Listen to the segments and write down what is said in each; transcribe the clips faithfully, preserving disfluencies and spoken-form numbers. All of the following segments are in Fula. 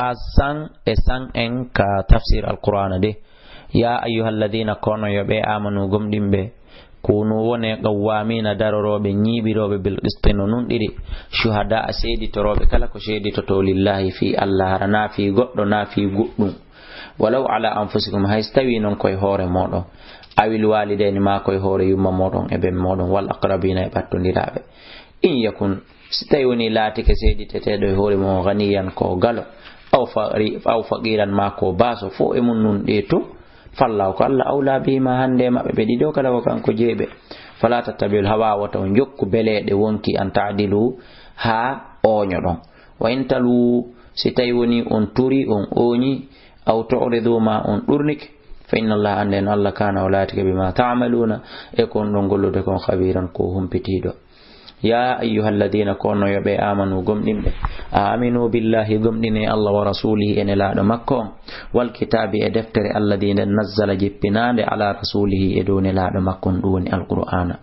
A san e san en ka tafsir Alqur'aana de. Ya ayyuhalladhina, kono yo ɓe amanu gomɗinɓe, kunu wone qawwamina darorooɓe, ñiiɓirooɓe bil qisti no nunɗiri, shuhada a seeditorooɓe kala ko seeditoto lillahi fi Allah, hara na fi goɗɗo, na fi goɗɗum. Walaw ala anfusikum, hay so tawi non koye hoore moɗon, awil walidayni ma koye hoore yumma moɗon e ben moɗon, wal aqrabina e ɓattondiraaɓe. In yakun, si tawi woni laatike seediteteeɗo e hoore mum o ganiyan ko galo, aw faqi-, aw faqiran ma ko baaso, fof e mum nun ɗe to, fallahu ko Allah awla bihima hande e maɓɓe ɓe ɗiɗo kala ko kanko jeeɓe. Fala tattabi'ul hawa, wota on jokku beleeɗe wonki an ta'dilu haa ooñoɗon. Wa in talu, si tawi woni on turi, on ooñi, aw tu'ridu ma on ɗurnike, fa inna Allah, annden Allah kana o laatike bima ta'maluna, e kon ɗon gollude kon khabiran ko humpitiiɗo. Ya ayyuhalladhina, kono yo ɓe amanu gomɗinɓe, aminu billahi, gomɗine Allah wa rasulihi e nelaaɗo makko on, wal kitabi e deftere alladhi nden nazzala jippinaande ala rasulihi e dow nelaaɗo makko on, ɗum woni Alqur'aana.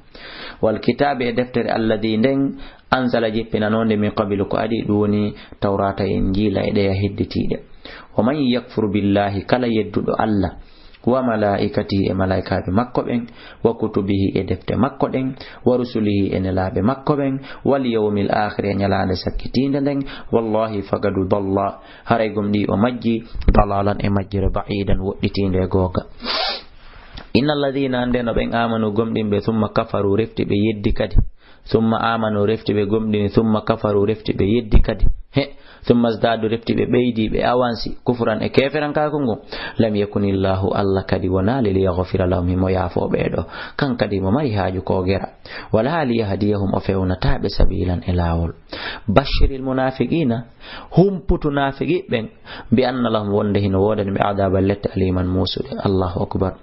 Wal kitabi e deftere alladhi nden anzala jippinanoonde min qabilu ko adi, ɗum woni Tawrata e Injila e ɗeya hedditiiɗe. Wa man yakfur billahi, kala yedduɗo Allah, wa malaikatihi e malaikaaɓe makko ɓen, wa kutubihi e defte makko ɗen, wa rusulihi e nelaaɓe makko ɓen, wal yawmil akhir e ñalaande sakkitiinde nden, wallahi faqad dalla, haray gomɗii o majji, dalalan e majjere ba'idan woɗɗitiinde e googa. Inna alladhina, annden no ɓen amanu gomɗinɓe, thumma kafaru refti ɓe yeddi kadi, thumma amanu refti ɓe gomɗini, thumma kafaru refti ɓe yeddi kadi. He, thumma zdadu refti ɓe ɓeydi, ɓe awansi, kufran e keeferankaaku ngun. Lam yakunillahu, Allah kadi wonaali, liyaghfira lahum, himo yaafoo ɓee ɗo. Kan kadi himo mari haaju ko gera. Wala liyahdiyahum, o fewnataa ɓe sabilan e laawol. Bashiril munafiqina, humputu naafiqi ɓen, bi anna lahum, wonde hino woodani ɓe adaba lette aliman muusude. Allahu akbar.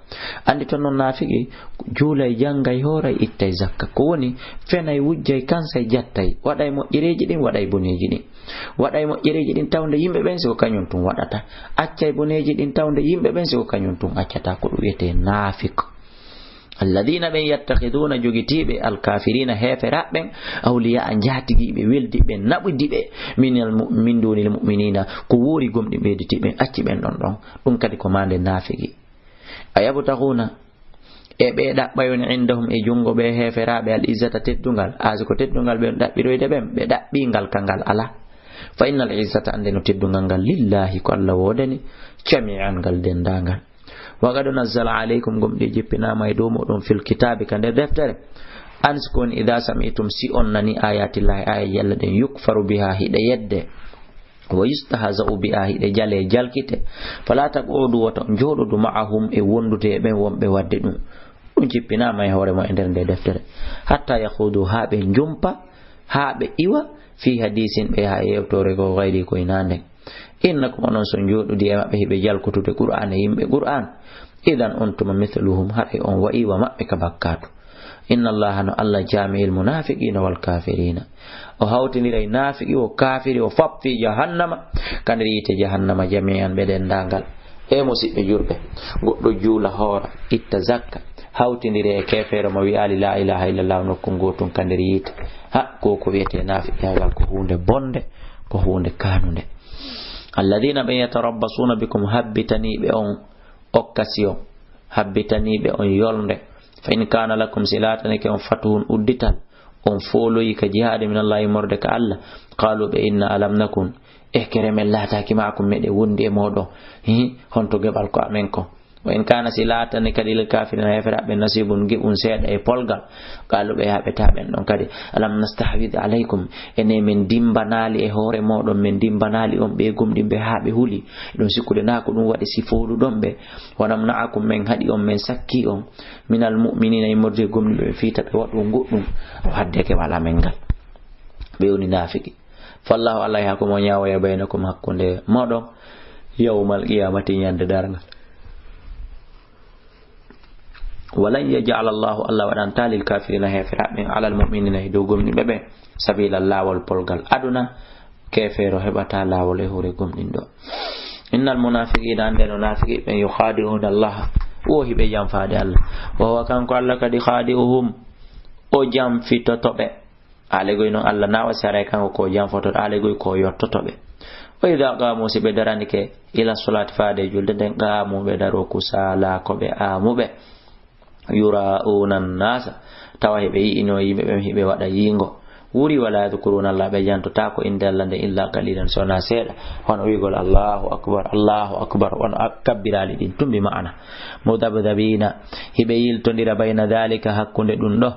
Anndi ton non naafiqi juulay, janngay, hooray, ittay zakka. Ko woni fenay, wujjay, kansay, jattay, waɗay moƴƴereeji ɗin, waɗay boneeji ɗin. Waɗay moƴƴereeji ɗin tawnde yimɓe ɓen si ko kañum tun waɗata. Accay boneeji ɗin tawnde yimɓe ɓen si ko kañum tun accata. Ko ɗum wiyetee naafiq. Alladhina ɓen yattakhiduna jogitiiɓe alkafirina heeferaaɓe ɓen awliya njaatigiiɓe weldiɓe naɓudiɓe minal mu-, min dunil mu'minina ko woori gomɗi ɓeyditiiɓe acci ɓen ɗon ɗon. Ɗum kadi ko maande naafiqi. Ayabtaghuna e ɓe ɗaɓɓay on indahum e junngo ɓe heeferaaɓe al izzata teddungal. Aasi ko teddungal ɓe ɗaɓɓiroyde ɓen, ɓe ɗaɓɓi ngal ka ngal alaa. Fa innal izzata annde no teddungal ngal lillahi ko Allah woodani jami'an ngal denndaangal. Wa qad nazzala alaykum, gomɗi jippinaama e dow moɗon, fil kitaabi ka nder deftere. An si ko woni, idha sami'tum, si on nani ayatillahi, ayaji Allah ɗen, yukfaru biha, hiɗe yedde. Wa yustahza'u biha, hiɗe jale, jalkite. Fala taq'udu, wota on jooɗodu, ma'ahum, e wondude e ɓen wonɓe wadde ɗum. Ɗum jippinaama e hoore mo e nder nde deftere. Hatta yakhudu, haa ɓe njumpa, haa ɓe iwa, fi hadisin, ɓe haa yewtore ko gayri ko hinaa nden. Innakum, onon so njooɗodi e maɓɓe hiɓe jalkutude Qur'aan e yimɓe Qur'aan, idan on tuma mithluhum, haray on wa'i wa maɓɓe ka bakkaatu. Inna Allaha, no Allah, jami'il munafiqina wal kafirina, o hawtindiray naafiqi o kaafiri o fop fi jahannama, ka nder yiite jahannama, jami'an ɓe denndaangal. E musiɓɓe julɓe, goɗɗo juula, hoora, itta zakka, hawtindire e keefeero mo wi'aali laa ilaaha illallah nokku ngootun ka nder yiite. Ha, ko ko wiyetee naafiqaagal ko huunde bonnde, ko huunde kaanunde. Alladhina ɓe yatarabbasuna bikum, habbitaniiɓe on okkasiyon, habbitaniiɓe on yolnde. Fa in kaana lakum, si laatanike on fatuhun uddital, on fooloyi ka jihaade min Allah immorde ka Allah, qaalu ɓe inna alam nakun, e kere men laataaki ma'akum meɗen wondi e mooɗon, hi, honto geɓal ko amen ko? Wa in kaana si laatani kadi lil kaafiriina heeferaaɓe nasibun geɓun seeɗa e polgal, qaalu ɓe haɓetaa ɓen ɗon kadi, alam nastahwid alaykum, ene men dimbanaali e hoore mooɗon, men dimbanaali on ɓe gomɗinɓe haa ɓe huli, ɗum sikkude naa ko ɗum waɗi si fooluɗon ɓe, wa namna'akum men haɗi on men sakki on, minal mu'miniina immorde gomɗinɓe ɓe fiita ɓe waɗu goɗɗum, o hadde keɓal amen ngal. Ɓe woni naafiki. Fallahu Allah e hakkumo ñaawoya baynakum hakkunde moɗon yawmal qiyamati ñande darngal. Walan yaj'ala Allahu Allah waɗanta lil kafirina heeferaaɓe ɓen alal mu'minina e dow gomɗinɓe ɓen sabila laawol polgal aduna keefeero heɓata laawol e hoore gomɗinɗo. Innal munafiqina annde no naafiki ɓen yukhadi'una Allah wo hiɓe janfaade Allah. Wa huwa kanko Allah kadi khadi'uhum o janfitoto ɓe. Aalegoy noon Allah na o saray kanko ko janfotoɗo, aalegoy ko yottoto ɓe. O Wa idha qamu, si ɓe daranike, ila salati, faade julde nden, qamu, ɓe daro, kusala, ko ɓe amuɓe. Yura'una nasa, tawa hiɓe yi'ino yimɓe ɓen hiɓe waɗa yiingo. Wuri, wala yadhkuruna Allah, ɓe jantotaako innde Allah nden illa qalilan, so wonaa seeɗa. Hono wi'ugol Allahu akbar, Allahu akbar, wano a-, kabbiraali ɗin tun bi ma'ana. Mudabdabina, hiɓe yiltondira bayna dhalika, hakkunde ɗum ɗo.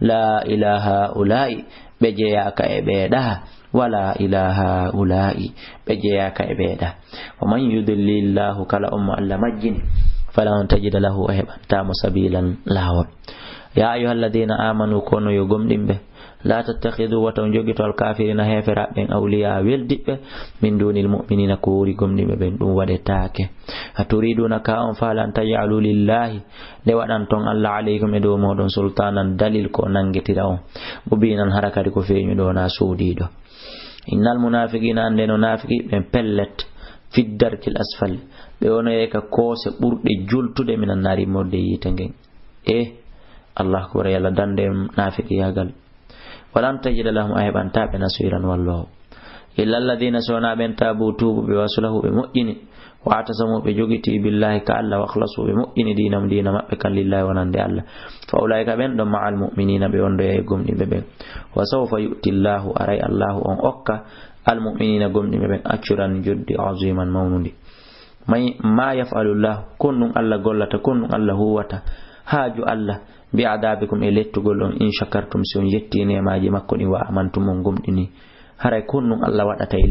La ilaha ula'i, ɓe jeyaaka e ɓee ɗaha. Wala ilaha ula'i, ɓe jeyaaka e ɓee ɗaha. Wa man yudlilillahu, kala on mo Allah majjini, falan tajida lahu, a heɓantaa mo sabilan, laawol. Ya ayyuhalladhina amanu, kono yo gomɗinɓe, la tattakhidhu, wata on jogito, al kafirina, heeferaaɓe ɓen, awliya, weldiɓɓe, min dunil mu'minina, ko wori gomɗinɓe ɓen, ɗum waɗetaake. A turiduna, ka on faalaa, an taj'alu lillahi, nde waɗanton Allah, alaykum, e dow mooɗon, sultanan, dalil ko nanngetira on, mubinan, hara kadi ko feeñuɗo, wonaa suuɗiiɗo. Innal munafiqina, annde no naafiqi ɓen, pellet, fi darkil asfali, ɓe wonoyay ka koose ɓurɗe jultude, minan naari, immorde yiite ngen. E Allah akbar, yo Allah dandu en naafiqiyaagal. Walan tajida lahum, a heɓantaa ɓe, nasiran, walloowo. Illa alladhina, so wonaa ɓen, taabu, tuubu, ɓe, wa aslahu, ɓe moƴƴini, wa atasamu, ɓe jogiti, billahi, ka Allah, wa akhlasu, ɓe moƴƴini, dinahum, diina maɓɓe kan, lillahi, wonande Allah. Fa ulaika, ɓen ɗon, ma'al mu'minina, ɓe wondoyay e gomɗinɓe ɓen. Wa sawfa yu'ti Allahu, aray Allahu on okka, al mu'minina, gomɗinɓe ɓen, ajran, joddi, aziman, mawnundi. May, ma yaf'alu Allahu, kon ɗum Allah gollata, kon ɗum Allah huwata, haaju Allah, bi adabikum, e lettugol on, in shakartum, si on yetti neemaaji makko ɗin, wa amantum, on gomɗini. Haray kon ɗum Allah waɗata e